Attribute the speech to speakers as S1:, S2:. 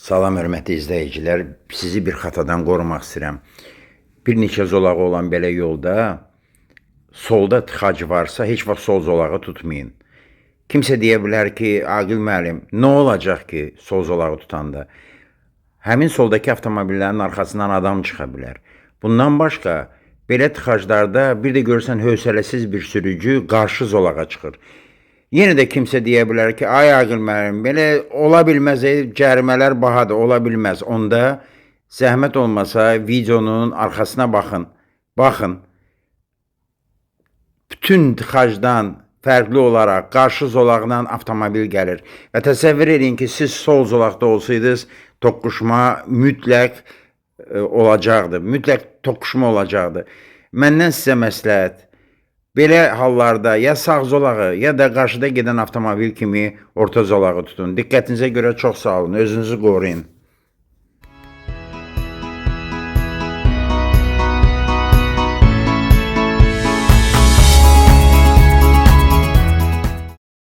S1: Salam hörmətli izləyicilər, sizi bir xatadan qorumaq istəyirəm. Bir neçə zolağı olan belə yolda solda tıxac varsa heç vaxt sol zolağı tutmayın. Kimsə deyə bilər ki, Aqil müəllim, nə olacaq ki sol zolağı tutanda? Həmin soldakı avtomobillərin arxasından adam çıxa bilər. Bundan başqa belə tıxaclarda bir də görsən hövsələsiz bir sürücü qarşı zolağa çıxır. Yenə də kimsə deyə bilər ki, ay Aqil müəllim, belə ola bilməz, cərimələr bahadır, ola bilməz. Onda zəhmət olmasa videonun arxasına baxın. Baxın. Bütün tıxacdan fərqli olaraq qarşı zolaqdan avtomobil gəlir. Və təsəvvür edin ki, siz sol zolaqda olsaydınız, toqquşma mütləq olacaqdı. Mütləq toqquşma olacaqdı. Məndən sizə məsləhət, belə hallarda ya sağ zolağı, ya da qarşıda gedən avtomobil kimi orta zolağı tutun. Diqqətinizə görə çox sağ olun. Özünüzü qoruyun.